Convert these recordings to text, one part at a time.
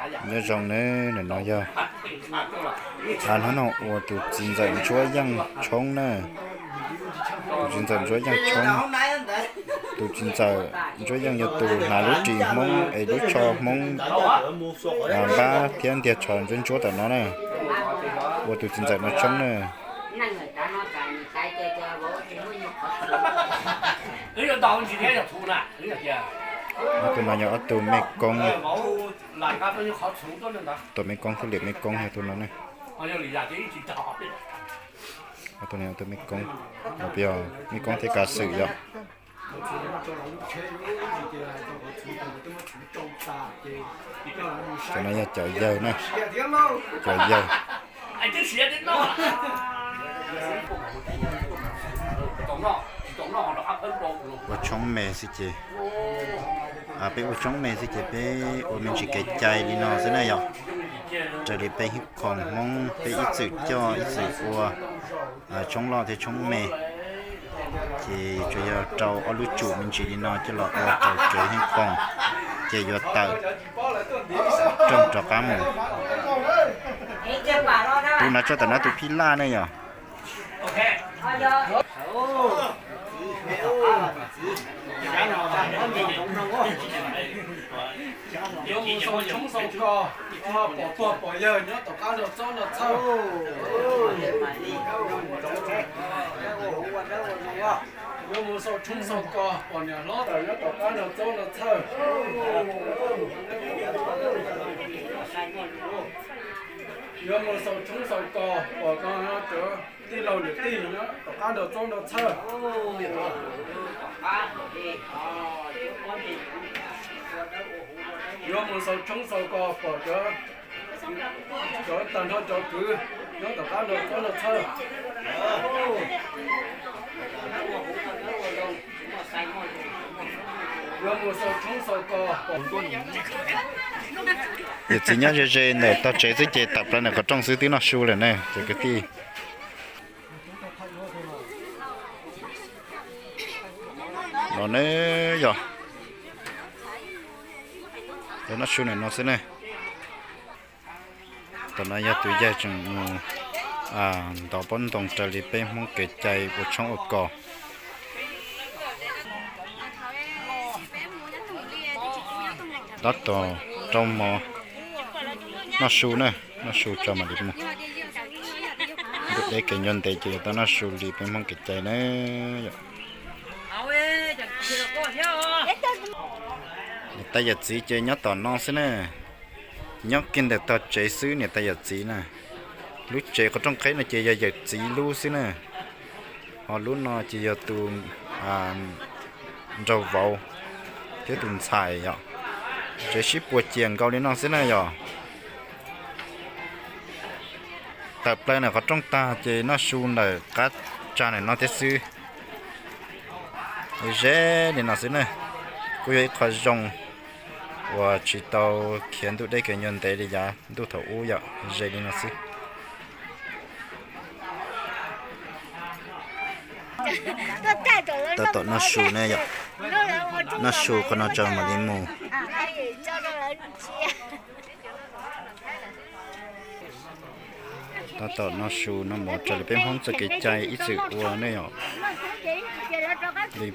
Nyob zoo nawb, nim no yog hnub no uas tus txiv ntxawm Ntsuab Yeej tshoob na. Tus txiv ntxawm Ntsuab Yeej tshoob. Tus txiv ntxawm Ntsuab Yeej yog tus hnav lub ris Hmoob es lub tsho Hmoob npab thiab ntiag tsho ntsuab ntsuab tom no na. Ua tus txiv ntxawm no tshoob na. Ob tug no yog ob tug mej koob. Tus mej koob thiab liam mej koob yog tus no ne. Ob tug no yog ob tug mej koob, los peb yog mej koob thiab kav xwm yom. Cov no yog cov yawg na, cov yawg. Ua tshoob me xwb ces, peb ua tshoob me xwb ces peb ua me ntsis kev cai li no xwb na yom. Raws li peb Hmoob Khoom Hmoob peb ib txwm coj ib txwm ua tshoob loj thiab tshoob me, ces tsuas yog rau ob lub tsum me ntsis li no coj los ua rau tsev Hmoob Khoom, ces yuav tawm rooj rov qab mus. Tus no tso tom no tus phij laj ne yom. Yuav mus xaus tshoob xaus kos, pom pog pom yawg nyob tom qab nrog txob nrog txhawj. Yuav mus xaus tshoob xaus kos, pom niam hlob tawm nyob tom qab nrog txob nrog txhawj. Yuav mus xaus tshoob xaus kos, pom cov tij laug niam tij nyob tom qab nrog txob nrog txhawj. Yuav mus xaus tshoob xaus kos, pom cov, cov tag nrho cov kwv nyob tom qab nrog txob nrog txhawj. Yuav mus xaus tshoob xaus kos, pom Yawm txiv nyob ze ze ntawm tog tsev xwb ces tawm plaws ntawm qhov rooj xwb twb noj su lawm ne cov kwv tij. Los ne yog, yog noj su ntawm no xwb ne. Tom no yog tus yawg tseem mus ntov pob ntoo raws li peb Hmoob kev cai ua tshoob ua kos. Tab tom rau mov noj su na, noj su tso mam li mus. Ntuj deb kev ncua ntev ces yuav tau noj su li peb Hmoob kev cai na yom. Niam tais yawm txiv ces nyob tom no xwb na. Nyob kiag ntawm tog tsev xwb niam tais yawm txiv na. Lub tsev qhov rooj qheb no ces yog yawm txiv lub xwb na. Ho lub no ces yog tus nraug vauv thiab tus ntxhais yom. Tsev sib puas cias nkaus li no xwb na yom. Tawm plaws ntawm qhov rooj tag ces noj su ntawm qab tsag ntawm no thiab xwb. Ze li no xwb na, kuj yog ib qho zoo uas tsis tau khiav ntuj deb kev ncua ntev li yav ntuj thaum ub yom, ze li no xwb. Tab tom noj su ne yom, noj su qhov no tso mam li mus. Tab tom noj su noj mov raws li peb Hmoob txoj kev cai ib txwm ua ne yom. Li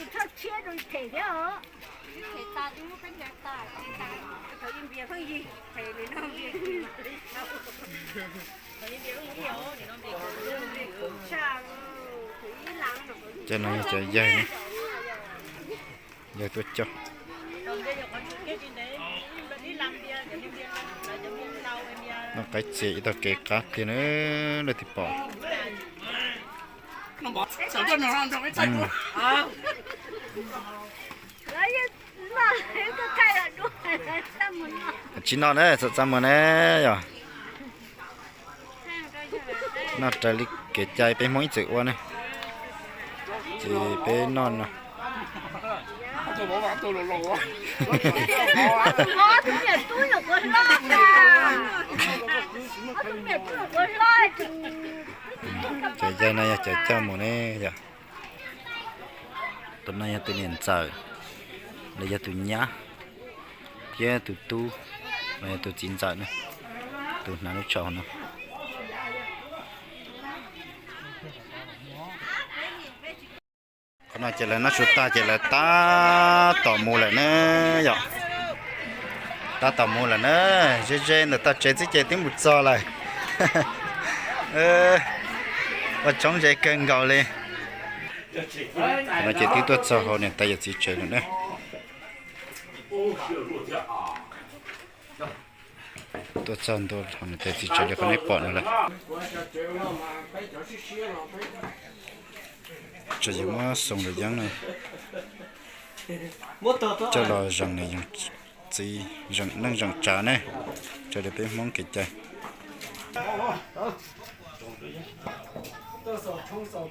Cov no yog cov yawg, yawg tuaj coj. Noj qaib txias ib tog kev qab tiag na, leej twg pom. Tsis noj na, txhob txaj muag na yog. Noj raws li kev cai peb Hmoob ib txwm ua ne. Ces peb noj no. Cov yawg no yog cov coj mus ne yog. Tus no yog tus niam ntxawm, los yog tus nyab, thiab tus tub. Tus txiv ntxawm na, tus hnav lub tsho no. Qhov no ces lawv noj su tag ces lawv tab tom mus lawm na yom. Tab tom mus lawm na, ze ze ntawm tog tsev xwb ces twb mus txog lawm. Ua tshoob ze kawg nkaus li. Qhov no ces twb tuaj txog hauv niam tais yawm txiv tsev lawm na. Tuaj txog ntua hauv niam tais txiv tsev li qhov nej pom no lawm. Tseem yuav muab Xoo los Yeeb no coj los zeem niam zeem txiv, zeem neej zeem tsav ne, raws li peb Hmoob kev cai. Tuaj xaus tshoob xaus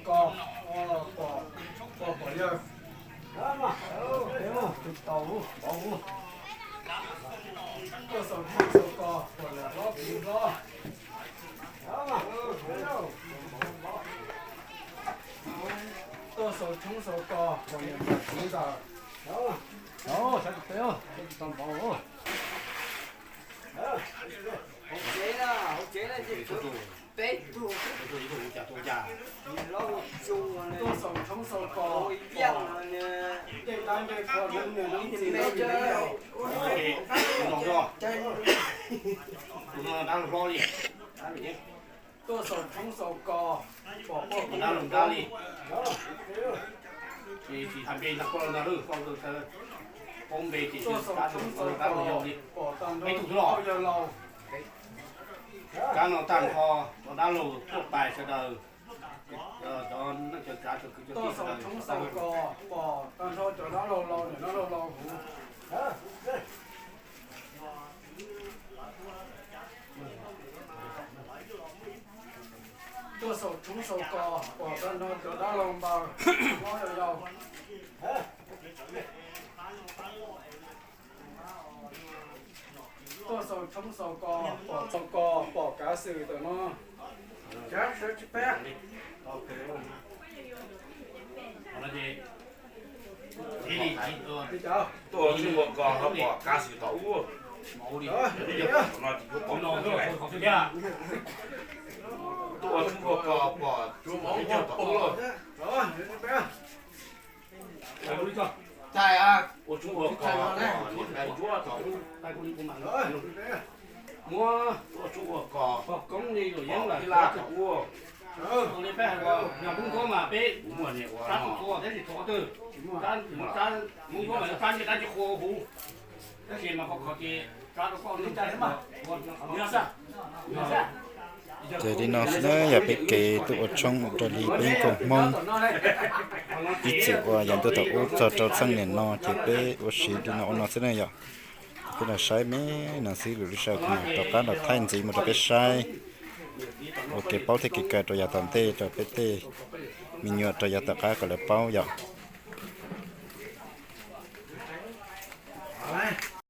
kos pom niam hlob txiv hlob. Tuaj xaus tshoob xaus kos pom niam ntxawm txiv ntxawm. Tau npaum. Tuaj xaus tshoob xaus kos, tej dab ntse qhua neeb niam neeb txiv neeb txiv neeb yaus. Tuaj xaus tshoob xaus kos, pom poj dab laug dab li. Tsis hais npe ntag, poj laug ntag, poj npe ces tuaj xaus tshoob xaus kos, pom tag nrho poj yawg laus. Kab no tag nrho cov dab laug tuaj pais sawv daws, cov neej cov tsav cov kwv cov tij sawv daws. Tuaj xaus tshoob xaus kos, pom tag nrho cov dab laug laus niam dab laug laus huv. Tuaj xaus tshoob xaus kos, pom tag nrho cov dab laug npaws hlob yau yau. Tuaj xaus tshoob xaus kos, pom xaus kos, pom kav xwm ntawm no. Tuaj tshoob xaus kos ho pom kav xwm tom ub. Tuaj tshoob xaus kos pom kav xwm tom ub. Ua tshoob ua kos pom niam tais ntsuab tom ub. Muab ua tshoob ua kos pom tij laj tom ub. Kuv muaj niam ua no. Tab sis mas koj kho ces rab rau koj li. Ces li no xwb na yog peb kev tuaj ua tshoob ua raws li peb nkauj Hmoob ib txwm ua yav ntuj thaum ub txog rau txheej niam no ces peb ua siv li no ua no xwb na yom. Peb los saib me no xwb, lwm lub sij hawm kuv mam rov qab los thaij ntxiv mus rau peb saib ua kev paub thiab kev kawm rau yav tom ntej rau peb tej me nyuam rau yav tom qab kom lawv paub yom.